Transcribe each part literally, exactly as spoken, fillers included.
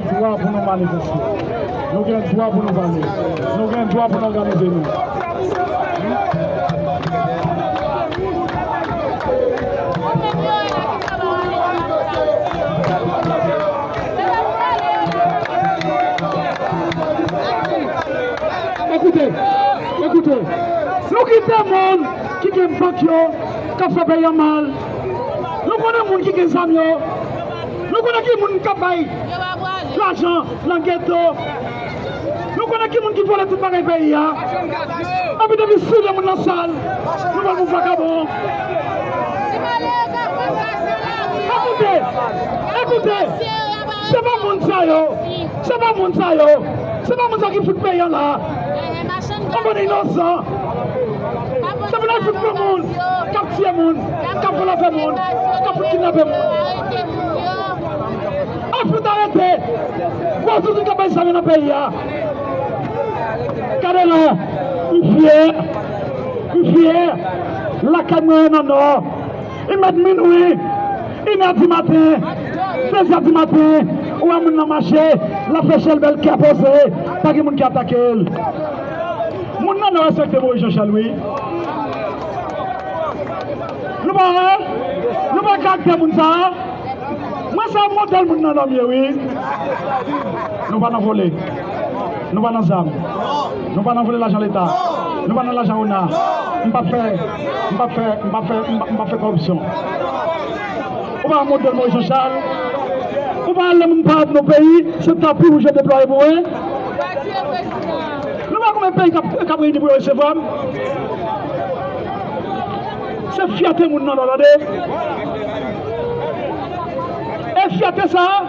Dwa pou nou manifeste. Nou gen dwa pou nou pale. Nou gen dwa pou nou òganize nou. Ekoute, ekoute. Nou kite moun ki gen bank yo, k ap fè peyi a mal. Nou konnen moun ki gen zam yo. Nou konnen ki moun k ap bay lajan nan geto. Nou konnen ki moun ki vòlè tout bagay peyi a. Epi depi sis de moun nan sal, nou pral pou vakabon. Ekoute, ekoute, se pa moun sa yo, se pa moun sa yo, se pa moun sa ki fout peyi an la. Yon bann inosan. Se pou n al fout pran moun k ap tiye moun, k ap vòlè moun, k ap fout kidnape moun. Al fout arete gwo zouzoun k ap bay zam yo nan peyi a. Gade la, m fyè, m fyè, lakay mwen nan Nò. Li mèt minwi, inè di maten, de zè di maten, ou wè moun nan mache, l ap fè chèlbè, l kè poze, pa gen moun ki atake l. Moun nan Nò respekte Moyiz Janchal, wi. Nou pa wè? Nou pa karaktè moun sa a? Mwen se modèl moun nan Nò m ye, wi. Nou pa nan vòlè. Nou pa nan zam. Nou pa nan vòlè lajan Leta. Nou pa nan lajan ona. M p ap fè, m p ap fè, m p ap fè, m p ap, m p ap fè kòripsyon. Ou pa modèl Moyiz Janchal. Ou pa lè moun parèt nan peyi, se tapi wouj yo deplwaye pou mwen. Nou pa konbyen peyi k ap, k ap reyini pou yo resevwa m. Se fyète moun nan Nò, tande. E fyète sa a,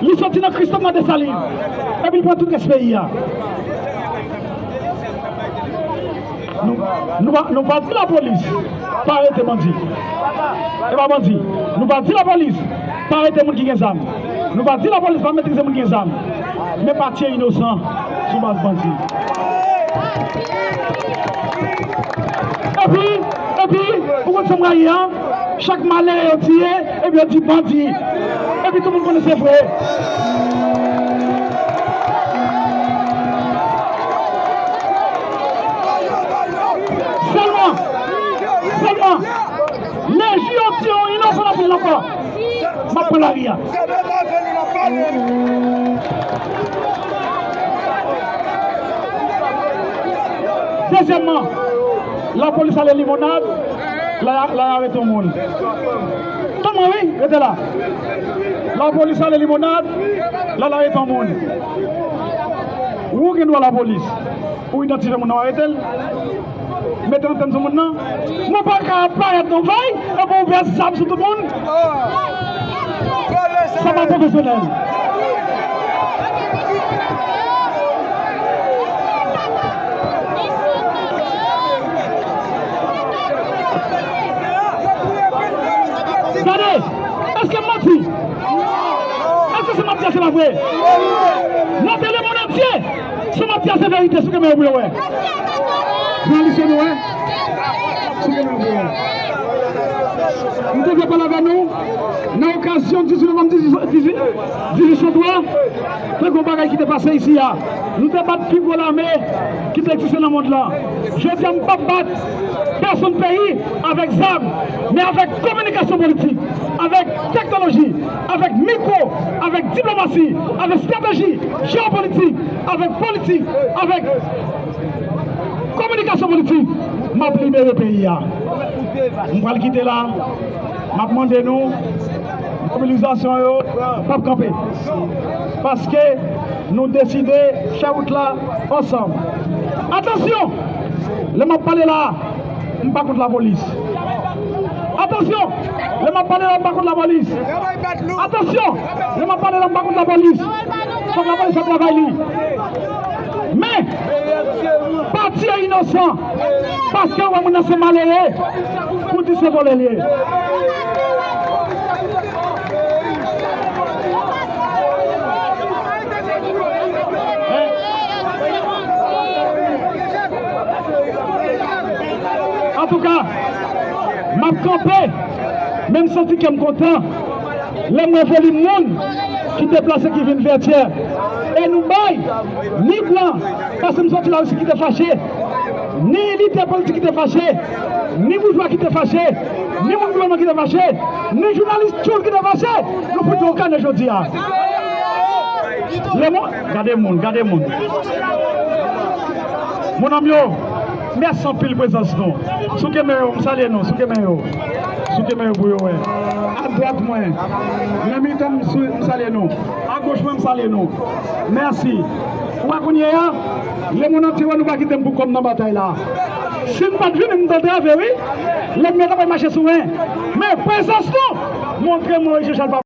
li soti nan Christophe nan Desalin. Epi li pran tout rès peyi a. Nou, nou pa, nou pa di lapolis pa arete bandi. E pa bandi. Nou pa di lapolis pa arete moun ki gen zam. Nou pa di lapolis pa metrize moun ki gen zam. Men pa tiye inosan sou baz bandi. Epi, epi, ou konn sa m rayi an? Chak malere yo tiye, epi yo di bandi. Epi tout moun konnen se vre. Sèlman, sèlman, lè jou yo tiye yon inosan anpil ankò, m ap pran lari a. Dezyèmman, lapolis ale Limonad, la, la arete yon moun. Tann mwen wi, rete la. Lapolis ale Limonad, la, la arete yon moun. Ou gen dwa lapolis. Ou idantifye moun nan, ou arete l. Mete antèn sou moun nan. Mwen pa ka ap parèt nan vay epi w ouvè zam sou tout moun. Sa pa pwofesyonèl. Gade, èske m manti? Èske se manti a se pa vre? Montre lemonn antye si manti a se verite, si w gen men yo pou yo wè. Jounalis yo nou wè. Si w gen men yo pou yo wè. M te vle pale avè nou nan okazyon dizuit novanm dizuit san twa, te gen yon bagay ki te pase isi a. Nou te bat pi gwo lame ki te egziste nan mond lan. Jodi a, m p ap bat pèsonn peyi avèk zam, men avèk kominikasyon politik, avèk teknoloji, avèk mikwo, avèk diplomasi, avèk estrateji jewopolitik, avèk politik, avèk kominikasyon politik, m ap libere peyi a. M pral kite la, m ap mande nou, mobilizasyon yo p ap kanpe. Paske nou deside fè wout la ansanm. Atansyon! Lè m ap pale la, m pa kont lapolis. Atansyon! Lè m ap pale la, m pa kont lapolis. Atansyon! Lè m ap pale la, m pa kont lapolis. Fòk lapolis fè travay li. Men, pa tiye inosan, paske w wè moun nan se malere, ou di se vòlè l ye. Antouka, m ap kanpe, men m santi kè m kontan lè m wè volim moun ki deplase, ki vin Vètyè. E nou bay ni blan, paske m sòti la osi ki te fache, ni lidè politik ki te fache, ni boujwa ki te fache, ni moun gouvènman ki te fache, ni jounalis tchoul ki te fache. Nou fout yo kanè jodi a. Lemond, gade moun, gade moun. Mon nonm yo, mèsi anpil prezans nou. Souke men yo, m salye nou, souke men yo. Souke men yo pou yo wè. Adwat mwen, nan mitan m, sou- m salye nou. Agoch mwen, m salye nou. Mèsi. Ou wè kounye a, lemonn antye wè nou pa kite m pou kò m nan batay la. Si m pa t vini, m t antrave, wi. Lènmi an t ap mache sou mwen. Men prezans nou montre mwen Jean Charles pa